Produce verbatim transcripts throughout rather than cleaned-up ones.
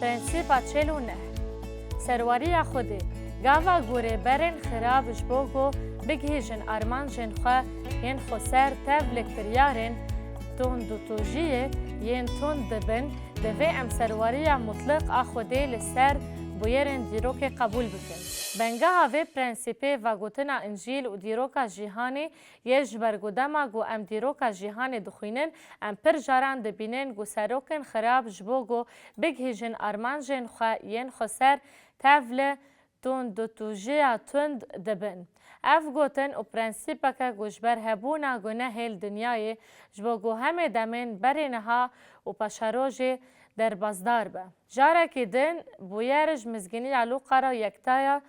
Prensîpa çil û neh. Serwariya Xwedê. Gava ku rêberên xirab ji bo ku bigihîjin armancên xwe yên xweser tev li kiryarên tundûtûjiyê yên tund dibin, divê em serwariya mutleq a Xwedê li ser bûyerên dîrokê qebûl bikin. Bengeha vê prensîpê vegotina Încîl û dîroka cîhanê yê ji ber ku dema ku em dîroka cîhanê dixwînin, em pir caran dibînin ku serokên xirab ji bo ku bigihîjin armancên xwe yên xweser tev li tundûtûjiya tund dibin. Ev gotin û prensîpeke ku ji ber hebûna gunehê li dinyayê ji bo ku hemê demên berê niha û paşerojê derbasdar be. Carekî din bûyer ji mizgîniya Lûqa re yekta ye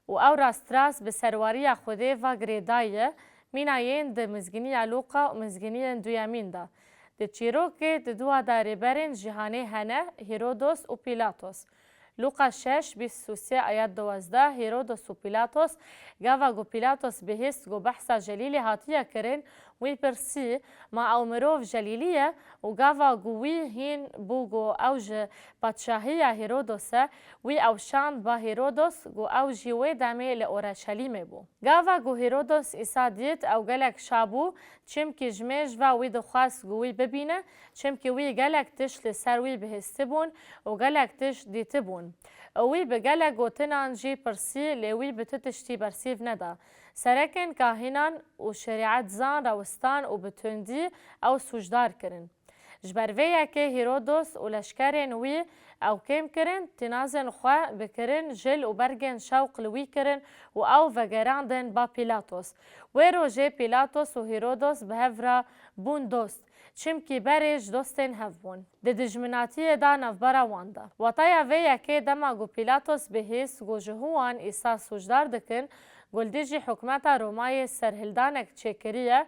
û ew rastrast bi serwariya Xwedê ve girêdayî ye, mîna yên di mizgîniya Lûqa û mizgîniyên duyemîn de. Di çîrokê di dua de rêberên cîhanê hene, Hîrodos û Pîlatos. Lûqa şeş, bîst û sê ayet duwazdeh, Hîrodos û Pîlatos. Gava ku Pîlatos bihîst ku behsa Celîlê hatiye kirin, wî pirsî, ma ew mirov Celîlî ye? Û gava ku wî hîn bû ku ew ji padşahiya Hîrodos e, wî ew şand ba Hîrodos ku ew jî wê demê li Oreşelîmê bû. Gava ku Hîrodos Îsa dît, ew gelek şa bû, çimkî ji mêj ve wî dixwest ku wî bibîne, çimkî wî gelek tişt li ser wî bihîstibûn û gelek tişt dîtibûn. Û wî bi gelek gotinan jî pirsî, lê wî bi tu tiştî bersîv neda. Serekên kahînan û şerîetzan rewistan û bi tundî ew sûcdar kirin. Ji ber vê yekê Hîrodos û leşkerên wî ew kêm kirin, tînazên xwe bikirin, jil û bergên şewq li wî kirin û ew vegerandin ba Pîlatos. Wê rojê Pîlatos û Hîrodos bi hev re bûn dost, çimkî berê ji dostên hev bûn. Di dijminatiyê de navbera wan de. Wataya vê yekê dema ku Pîlatos bihîst ku ji hûwan Îsa sûcdar dikin, ku li dijî hikûmeta Romayê serhildanek çêkiriye,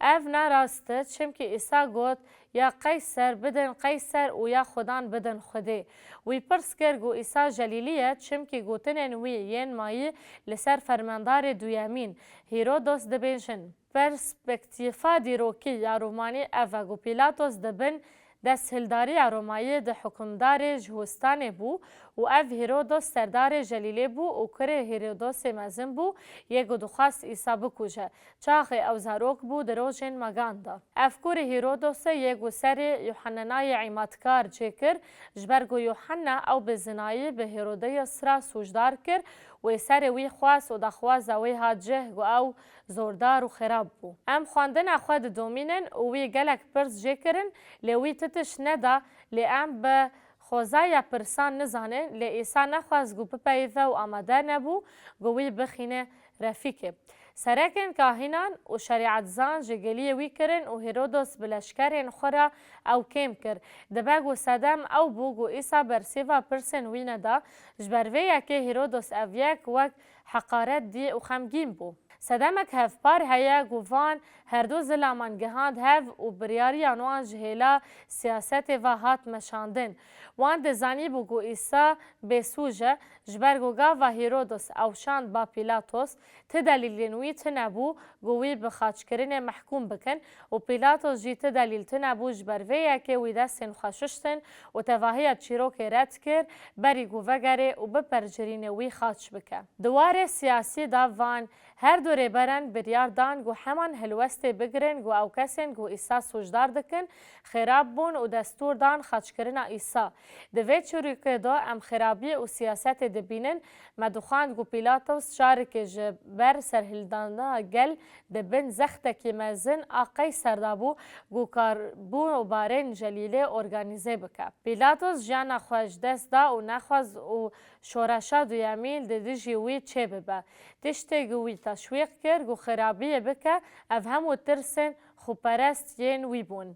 ev ne rast e, çimkî Îsa got, ya Qeyser bidin Qeyser û ya Xudan bidin Xwedê. Wî pirs kir ku Îsa Celîlî ye, çimkî gotinên wî yên mayî li ser fermandarê duyemîn, Hîrodos dibêjin. Perspektîfa dîrokî ya romanî ev e ku Pîlatos di bin desthildariya Romayê di hikûmdarê Jihostanê bû û ev Hîrodos serdarê Celîlê bû û kurê Hîrodosê mezin bû, yê ku dixwest Îsa bikuje. Çaxê ew zarok bû di rojên megan de. Ev kurê Hîrodosê yê ku serê Yuhennenayê îmadkar çêkir, ji ber ku Yuhenna ew bi zinayî bi Hîrodeyos re sûcdar kir, wê serê wî xwest û daxwaza wê hat cih ku ew zordar û xirab bû. Em xwendina xwe didomînin û wî gelek pirs jê kirin, lê wî ti tişt neda, lê em bi xwezaya pirsan nizanin, lê Îsa nexwest ku bipeyive û amade nebû ku wî bixîne refîkê. Serekên kahînan û şerîetzan ji geliyê wî kirin û Hîrodos bi leşkerên xwe re ew kêm kir. Dibe ku sedem ew bû ku Îsa bersîva pirsên wî neda, ji ber vê yekê Hîrodos ev yek wek heqaret dî û xemgîn bû. Sedemek hevpar heye ku van herdu zilaman gihand hev û biryariyan wan ji hêla siyasetê ve hat meşandin. Wan dizanîbû ku Îsa bêsûc e, ji ber ku gava Hîrodos ew şand ba Pîlatos, ti delîlên wî tune bû ku wî bi xaçkirinê mehkûm bikin û Pîlatos jî ti delîl tune bû, ji ber vê yekê wî destên xwe şuştin û tevahiya çîrokê red kir, berî ku vegerê û bi percirînê wî xaç bike. Di warê siyasî de van her du rêberan biryar dan ku heman helwestê bigirin ku ew kesên ku Îsa sûcdar dikin, xêrab bûn û destûr dan xaçkirina Îsa. Di vê çîrokê de em xêrabiyê û siyasetê dibînin. Me dixwend ku Pîlatos carekê ji ber serhildana gel di bin zextekî mezin a Qeyser de bû ku karbûbarên Celîlê organîze bike. Pîlatos jiyana xwe ji dest da û nexwest û şoreşa duyemîn di dijî wî çêbibe. Tiştê ku wî teşwîq kir ku xirabiyê bike, ev hemû tirsên xweperest yên wî bûn.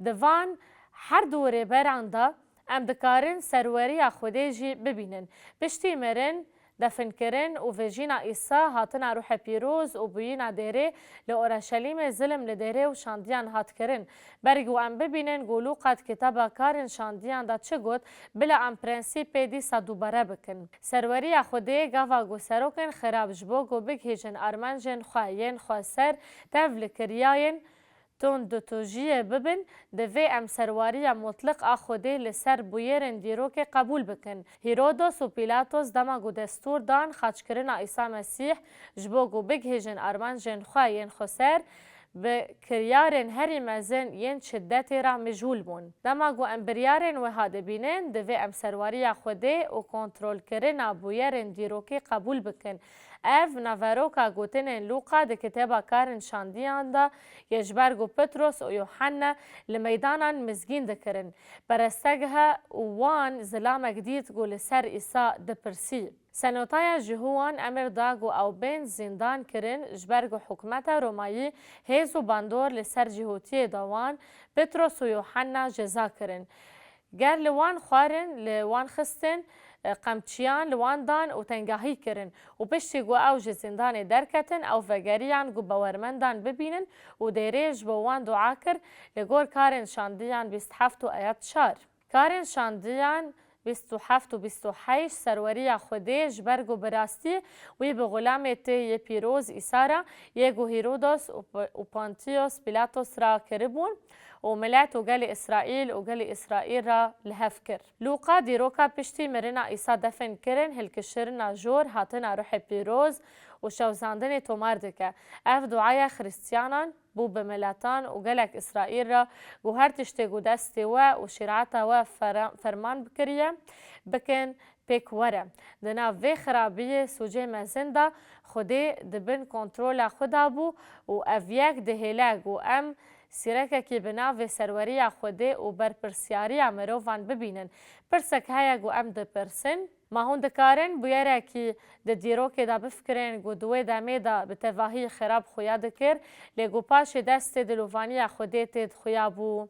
Di van her du rêberan de em dikarin serweriya Xwedê jî bibînin. Piştî mirin, definkirin û vejîna Îsa, hatina Ruhê Pîroz û bûyîna dêrê li Oreşelîmê zilim li dêrê û şandiyan hat kirin. Berî ku em bibînin ku Lûqa di kitaba Karên Şandiyan de çi got, bila em prensîpê dîsa dubare bikin. Serweriya Xwedê gava ku serokên xirab ji bo ku bigihîjin armancên xwe yên xweser tev li kiryayên tondutûjiyê bibin, divê em serwariya mutliq a Xwedê li ser bûyerên dîrokê qebûl bikin. Hîrodos û Pîlatos dema ku destûr dan xaçkirina Îsa Mesîh ji bo ku bigihîjin armancên xwe yên xweser, bi kiryarên herî mezin yên şidetê re mijûl bûn. Dema ku em biryarên wiha dibînin, divê em serwariya Xwedê û kontrolkirina bûyerên dîrokî qebûl bikin. Ev naveroka gotinên Lûqa di kitêba Karên Şandiyan de ye, ji ber ku Petros û Yuhanna li meydanan mizgîn dikirin. Perestegeha û wan zilamek dît ku li ser Îsa dipirsî. Senotaya Jihûwan emir da ku ew bên zîndan kirin, ji ber ku hikûmeta Romayî hêz û bandor li ser cihûtiyê da wan, Petros û Yuhanna ceza kirin. Ger li wan xwarin, li wan xistin, e, qemçiyan li wan dan û tengahî kirin û piştî ku ew ji zîndanê derketin, ew vegeriyan ku bawermendan bibînin û dêrê ji bo wan dua kir, li gor Karên Şandiyan bîst û heft û ayet çar. Karên Şandiyan bîst û heft û bîst û heşt, serweriya Xwedê ji ber ku bi rastî wî bi xulamê tê yê pîroz Îsa re, yê ku Hîrodos û P-, û Pontiyos Pîlatos re kiribûn û milet û gelê Îsraîl û gelê Îsraîl re li hev kir. Lûqa dîroka piştî mirina Îsa defin kirin, hilkişirina jor, hatina Ruhê Pîroz û şewzandinê tomar dike. Ev duaya Xristiyanan bû bi miletan û gelek Îsraîl re ku her tiştê ku destê we û şîreta we fera-, ferman bikiriye, bikin, pêk were. Di nav vê xirabiyê sûcê mezin de Xwedê di bin kontrola xwe de bû û ev yek dihêle ku em sîrekekî bi navê serweriya Xwedê û berpirsiyariya mirovan bibînin. Pirsek heye ku em dipirsin, Ma hûn dikarin bûyerekî di dîrokê de bifikirin ku di wê demê de bi tevahî xirab xuya dikir, lê ku paşê destê dilovaniya Xwedê tê dixuya bû?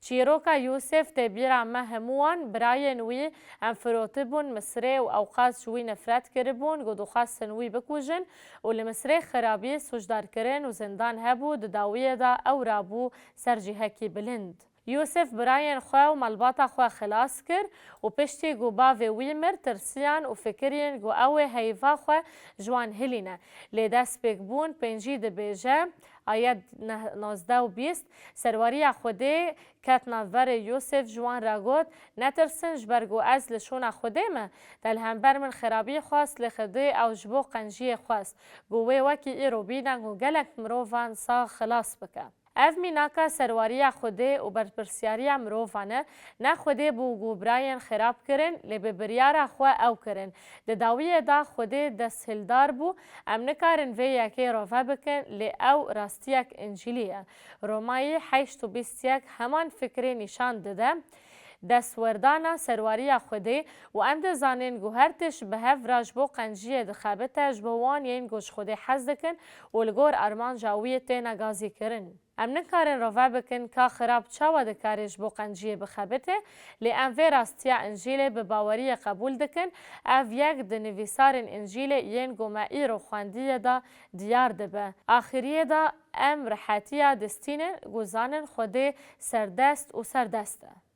Çîroka Yûsif tê bîra me hemû wan, birayên wî em firotibûn Misirê û ewqas ji wî nefret kiribûn ku dixwestin wî bikujin û li Misirê xirabî sûcdar kirin û zindan hebû, di dawiyê de ew rabû ser cihekî bilind. Yûsif birayên xwe û malbata xwe xilas kir û piştî ku bavê wî mir, tirsiyan û fikirîn ku ew ê heyva xwe ji wan hilîne. Lê destpêkbûn pêncî dibêje, ayet neh-, nozdeh û bîst, serweriya Xwedê ket navberê Yûsif ji wan re got, Netirsin, ji ber ku ez li şûna Xwedê me. Te li hember min xirabî xwest, lê Xwedê ew ji bo qenciyê xwest, ku wê wekî îro bîne ku gelek mirovan sax xilas bike. Ev mînaka serwariya Xwedê û berpirsiyariya mirovan e, ne Xwedê bû ku birayên xirab kirin, lê bi biryara xwe ew kirin. Di dawiyê de Xwedê desthildar bû, em nikarin vê yekê rave bikin, lê ew rastiyek Încîlî ye. Romayî heşt û bîst yek heman fikrê nîşan dide. Destwerdana serwariya Xwedê û em dizanin ku her tişt bi hev re ji bo qenciyê dixebite, ji bo wan yên ku ji Xwedê hez dikin û li gor armanca wî têne gazîkirin. Em nikarin rave bikin ka xirab çawa dikare ji bo qenciyê bixebite, lê em vê rastiya Încîlê bi baweriyê qebûl dikin. Ev yek di nivîsarên Încîlê yên ku me îro xwendiye de diyar dibe. Axiriyê de em rihetiya distînin ku zanin Xwedê serdest û serdest e.